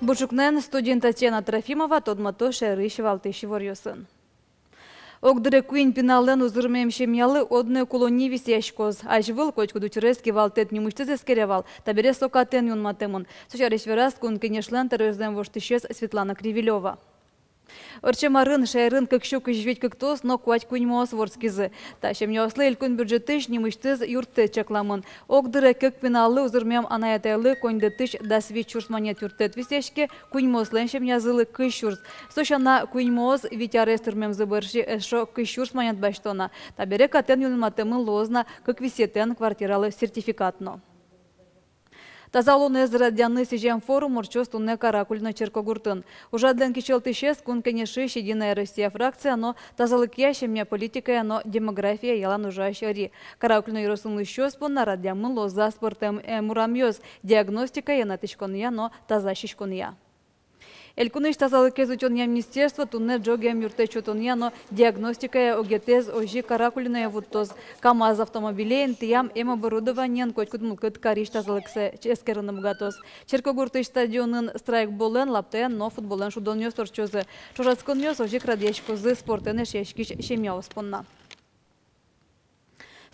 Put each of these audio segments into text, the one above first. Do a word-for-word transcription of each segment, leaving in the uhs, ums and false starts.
Бур ӵукнаен, студиын Татьяна Трофимова. Тодмато шаерысь валтӥсь иворъёсын. Огдыре куинь пиналлэн узырмем семьялы одно ик улон ни висъяськоз. Азьвыл котькуд учырез кивалтэт нимысьтыз эскере вал, табере со катэн юнматэмын. Со сярысь вераз Кун Кенешлэн тӧроезлэн воштӥсез Светлана Кривилёва. Ортчем арын шаерын кык сю кызь вить кыктос но куать куиньмоос вордскизы. Та семьяослы элькун бюджетысь нимысьтыз юрттэт чакламын. Огдыре кык пиналлы узырмем анай-атайлы коньдэтысь дас вить сюрс манет юрттэт висъяське, куиньмоослэн семьязылы кызь сюрс. Со сяна, куиньмоос вить арес тырмемзы бӧрсьы эшшо кызь сюрс манет басьто на. Табере катэн юнматэмын луоз на кык висъетэн квартиралы сертификат но. Таза улонэз радъяны сӥзем форум ортчоз туннэ Каракулино черкогуртын. Ужрадлэн кичӧлтӥсез Кун Кенешысь «Единая Россия» фракция но тазалыкъя, семья политикая но демография ялан ужась ӧри. Каракулино ёросын улӥсьёс понна радъямын луозы аспӧртэм, э, урамъёс, диагностикая, ятӥськонъя но таза сиськонъя. Элькунысь тазалыкез утёнъя министерство туннэ ӝог эмъюрттэт сётонъя но диагностикая огетэз озьы Каракулиное вуттоз. КамАЗ автомобиле интыям эмоборудованиен котькуд мылкыд карись тазалыксэ эскерыны быгатоз. Черкогуртысь стадионын страйкболэн, лаптаен но футболэн шудонъёс ортчозы. Ӵошатсконъёс озьы ик радъяськозы спортэн эшъяськись семьяос понна.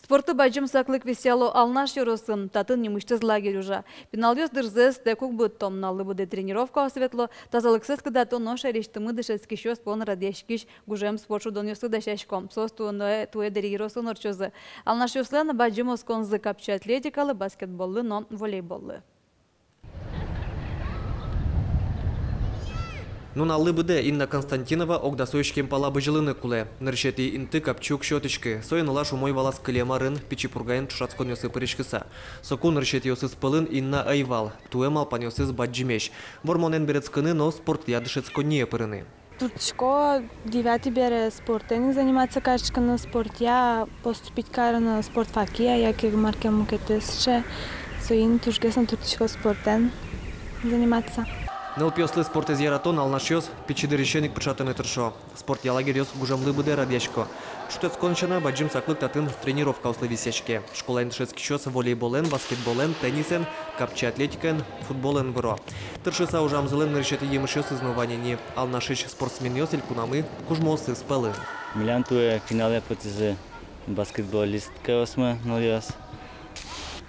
Спортлы бадӟым саклык висъяло Алнаш ёросын. Татын нимысьтыз лагерь ужа. Пиналъёс дырзэс тэк уг быдто. Нуналлы быдэ тренировкаос ветло, тазалыксэс кыдато но шаерысьтымы дышетскисьёс пон радъяськись гужем спорт шудонъёслы дасясько. Соос туэ, туэ Дэри ёросын ортчозы. Алнашъёслэн бадӟым осконзы капчи атлетикалы, баскетболлы но волейболлы. Нуналлы быдэ Инна Константинова огдасо иськем пала бызьылыны кулэ. Нырысетӥ инты капчи уг сётӥськы. Соин ылаш умой вал ас кылем арын, Пичи Пургаын ӵошатсконъёсы пыриськыса. Соку нырысетӥосыз пӧлын Инна ӧй вал. Туэ малпанъёсыз бадӟымесь. Вормонэн берытскыны но спортъя дышетсконние пырыны. Туртӥсько девятый бере спортэн заниматься кариськыны, спортъя поступить карыны, спорт факъя яке мар ке мукетыз сыӵе. Соин тужгес но туртӥсько спортэн заниматься. Нылпиослы спортэз яратон алнашъёс пичи дырысен ик пыӵатыны тыршо. Спортъя лагерьёс гужемлы быдэ радъясько. Шутэтскон сяна, бадӟым саклык татын тренировкаослы висъяське. Школаын дышетскисьёс волейболэн, баскетболэн, теннисэн, капчи атлетикаен, футболэн выро. Тыршыса ужамзылэн нырысетӥ емышъёсыз но вань ини. Алнашысь спортсменъёс элькунамы кужмоосыз пӧлын. Милям туэ финалэ потӥзы баскетболисткаосмы нылъёс,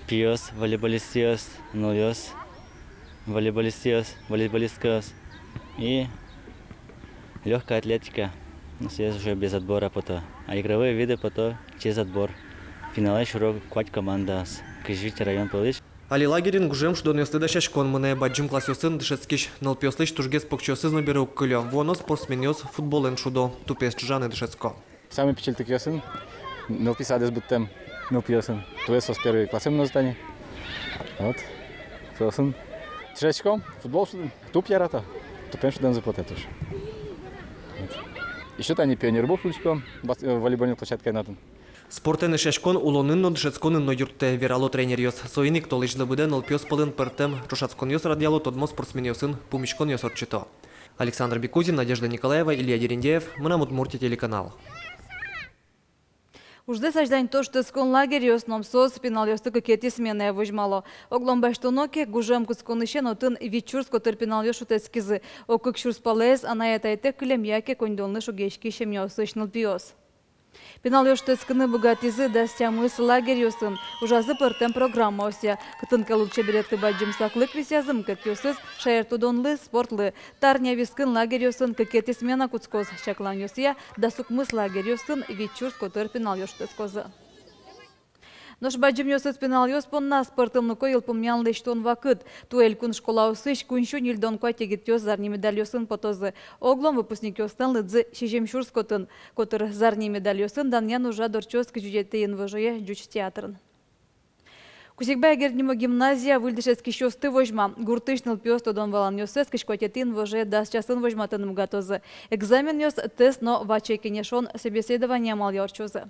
пиос, волейболистъёс, нылъёс, волейболистъёс, волейболисткаос и лёгкая атлетика. Ну, сое уже без отбора пото. А игровые виды пото через отбор. Финалэ шуро куать командаос, кызь вить район пӧлысь. Али лагерьын гужем шудонъёслы дасяськон мынэ. Бадӟым классъёсын дышетскись нылпиослэсь тужгес покчиосыз но бере уг кылё. Вуоно спортсменъёс футболэн шудо, тупез чыжаны дышетско. Самой пичильтыкъёсын нылпи садэз быдтэм нылпиосын. Туэ соос первый классэ мынозы тани. Вот. Соосын дышетском футбол шудыны. Туп ярато. Тупен шудэмзы потэ туж. Вот. Ещё тани пионербур шудӥськом, бас-, э, волейбольной площадкаын отын. Спортэн эшъяськон улонын но, дышетсконын но юрттэ, верало тренеръёс. Соин ик толэзьлы быдэ нылпиос пӧлын пӧртэм ӵошатсконъёс радъяло тодмо спортсменъёсын пумиськонъёс ортчыто. Александр Бекузин, Надежда Николаева, Илья Дерендяев, «Мынам Удмуртие» телеканал. Ужзэс азьланьто шутэтскон лагерьёс но. Соос пиналъёсты кыкетӥ сменае возьмало. Огъя басьтоно ке, гужем кутсконысен отын вить сюрс котыр пиналъёс шутэтскизы. Ог кык сюрс палаез анай-атайтэк кылем яке коньдонлы шугъяськись семьяосысь нылпиос. Пиналъёс шутэтскыны быгатӥзы дас тямыс лагерьёсын. Ужазы пӧртэм программаосъя. Кытын ке лулчеберетлы бадӟым саклык висъязы, мукетъёсыз шаертодонлы, спортлы. Та арня вискын лагерьёсын кыкетӥ смена кутскоз. Чакланъёсъя, дас укмыс лагерьёсын вить сюрс котыр пиналъёс шутэтскозы. Нош бадӟымъёсыз пиналъёс понна аспӧртэмлыко йылпумъян лэсьтон вакыт. Туэ элькун школаосысь куинь сю ньыльдон куать егитъёс зарни медальёсын потозы. Огъя выпускникъёслэн лыдзы сизьым сюрс котыр. Котыр зарни медальёсын данъян ужрад ортчоз кызь одӥгетӥ инвожое ӟуч театрын. Кузебай Герд нимо гимназия выль дышетскисьёсты возьма. Гуртысь нылпиос тодон-валанъёссэс кызь куатетӥ инвожое дас часын возьматыны быгатозы. Экзаменъёс, тест но ваче кенешон, собеседование амалъя ортчозы.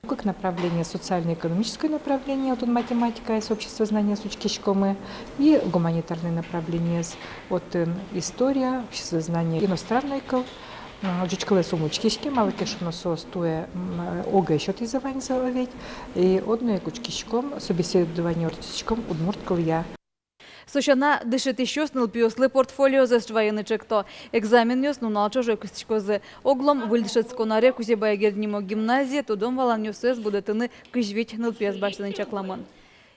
Кык направление: социально-экономическое направление, отын математикаез, обществознаниез учкиськомы, и гуманитарное направление, отын история, обществознание, иностранный кыл. М, ӟуч кылэз ум учкиське, малы ке шуоно соос туэ, м, ОГЭ сётӥзы ваньзы ведь, и одно ик учкиськом, собеседование ортчытӥськом удмурт кылъя. Со сяна, дышетӥсьёс нылпиослы портфолиозэс вайыны чекто. Экзаменъёс нунал ӵоже кыстӥськозы. Оглом выль дышетскон аре Кузебай Герд нимо гимназие тодон-валанъёссэс будэтыны кызь вить нылпиез басьтыны чакламын.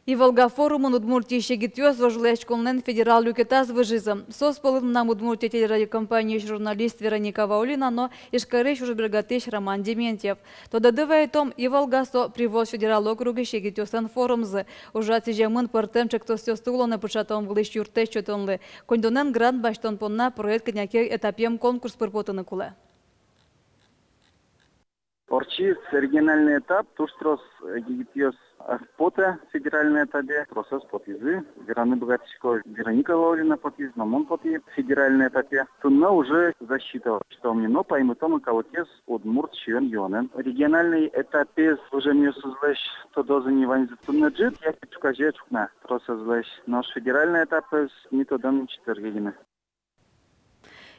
«Иволга» форумын Удмуртиысь егитъёс вожвылъяськонлэн федерал люкетаз выжизы. Соос пӧлын мынам «Удмуртия» телерадиокомпаниысь журналист Вероника Ваулина но Ижкарысь ужбергатӥсь Роман Дементьев. Тодады вайытом, «Иволга» со Приволжск федерал округысь егитъёслэн форумзы. Ужрад сӥземын пӧртэм чектосъёсты улонэ пыӵатон вылысь юрттэт сётонлы. Коньдонэн грант басьтон понна проект кӧня ке этапъем конкурс пыр потыны кулэ. Ортчиз региональный этап, туж трос егитъёс ӧз потэ федеральной этапе, тросэз потӥзы. Вераны быгатӥсько, Вероника Ваулина потӥз но мон потӥ федеральной этапе. Туннэ уже засчитано, что ми но паймытом калыкез удмурт сиён-юонэн. Региональной этапез выжемъёсызлэсь тодозы ни ваньзы туннэ ӝыт, яке ӵуказе ӵукна тросэзлэсь. Нош федеральной этапез ми тодом ини читырге гинэ.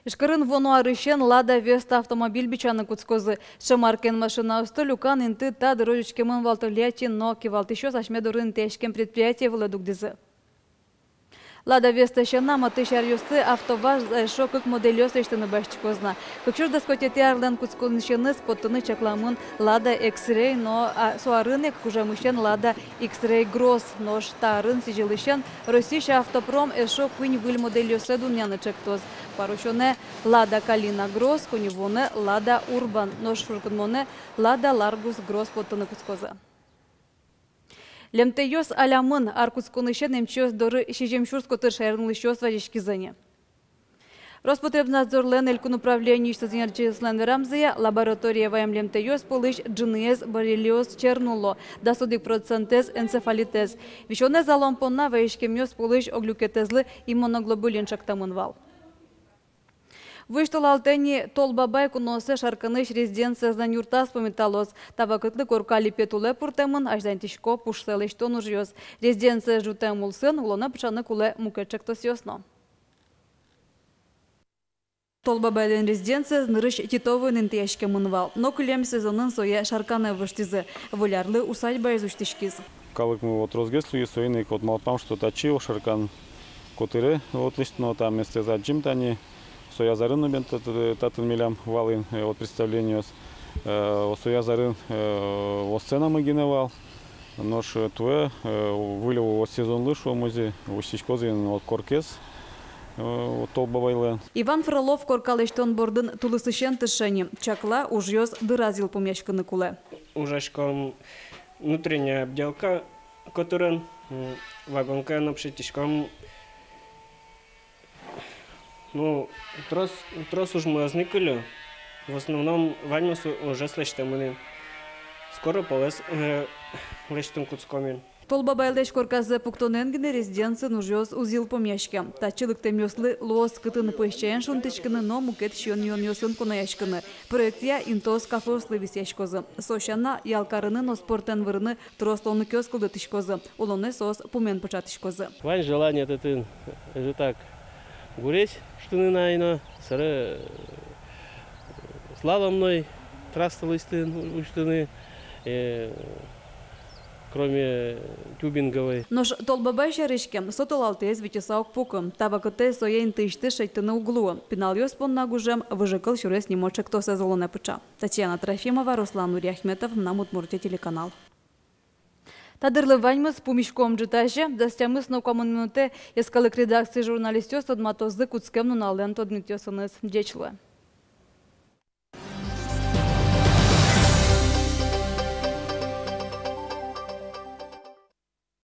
Ижкарын вуоно арысен «Лада Веста» автомобиль бичаны кутскозы. Сыӵе маркаен машинаосты люкан инты та дырозь учкемын вал Тольяттиын, но кивалтӥсьёс асьме дорын интыяськем предприятие вылэ дугдӥзы. «Лада Веста» сяна, матысь аръёсы «АвтоВАЗ» эшшо кык модельёс лэсьтыны басьтӥськоз на. Кык сюрс дас куатетӥ арлэн кутсконысеныз поттыны чакламын «Лада Икс-Рей», но, а, со арын ик кужмысен «Лада Икс-Рей Гросс». Нош та арын сӥзьылысен Россиысь «Автопром» эшшо куинь выль модельёссэ дунъяны чектоз. Куарусёнэ «Лада Калина Гросс», коньывуонэ «Лада Урбан», нош шуркынмонэ «Лада Ларгус Гросс» поттыны кутскозы. Лемтэйёс алямын. Ар кутсконысен эмчиос доры сизьым сюрс котыр шаерын улӥсьёс вазиськизы ни. Роспотребнадзорлэн элькун управлениысьтыз ӧнерчиослэн верамзыя, лабораторие ваем лемтэйёс пӧлысь ӝыныез боррелиоз чер нулло, дас одӥг процентэз — энцефалитэз. Висёнэз алон понна вазиськемъёс пӧлысь ог люкетэзлы иммуноглобулин чектэмын вал. Вуись толалтэ ни Тол Бабай куноосыз Шарканысь резиденциезлэн юртаз пумиталоз. Та вакытлы корка липет улэ пыртэмын, азьланьтӥсько пушсэ лэсьтон ужъёс. Резиденциез ӝутэм улсын улонэ пыӵаны кулэ мукет чектосъёс но. Тол Бабайлэн резиденциез нырысь Титовоын интыяськемын вал, но кылем сезонын сое Шарканэ воштӥзы. Выль арлы усадьбаез усьтӥськиз. Калыкмы вот тросгес луиз, соин ик вот малпам, что татчы, Шаркан котыре, вот лэсьтоно. Та местэз адӟим тани, соя азьын но бен тат-, татын милям вал ини, э, вот представлениос, э, соя азьын, э, вот сценамы гинэ вал. Нош, э, туэ, э, выль вот сезонлы, шуом, озьы усьтӥськоз ини вот коркаез, э, вот Тол Бабайлэн. Иван Фролов корка лэсьтон бордын тулысысен тырше ни. Чакла, ужъёс дыраз йылпумъяськыны кулэ. Ужаськом внутренняя отделка котырын, м, вагонкаен обшитӥськом. Ну, трос, трос ужмы ӧз ни кыльы. В основном ваньмыз у-, уже лэсьтэмын ини. Скоро полэс, э, лэсьтыны кутском ини. Тол Бабайлэсь корказэ пуктонэн гинэ резиденциын ужъёс уз йылпумъяське. Татчы лыктэмъёслы луоз кытын пӧсь чаен шунтӥськыны но мукет сиён-юонъёсын кунояськыны. Проектъя интыос кафеослы висъяськозы. Со сяна, ял карыны но спортэн вырыны трос луонлыкъёс кылдытӥськозы. Улонэ соос пумен пыӵатӥськозы. Вань желание татын, э, так, гурезь усьтыны на ай но, собере, э, слаломной трасса лэсьтыны, усьтыны, э, кроме тюбинговой. Нош Тол Бабай сярысь ке, со толалтэ витьыса уг пукы. Та вакытэ сое интыысьтыз шедьтыны уг луы. Пиналъёс понна гужем «Выжыкыл сюрес» нимо чектосэз улонэ пыӵа. Татьяна Трофимова, Руслан Нуриахметов, «Мынам Удмуртие» телеканал. Та дырлы ваньмыз. Пумиськом ӝытазе. Дас тямыс но куамын минутэ йӧскалык редакциысь журналистъёс тодматозы кутскем нуналлэн тодметъёсыныз. Ӟеч луэ.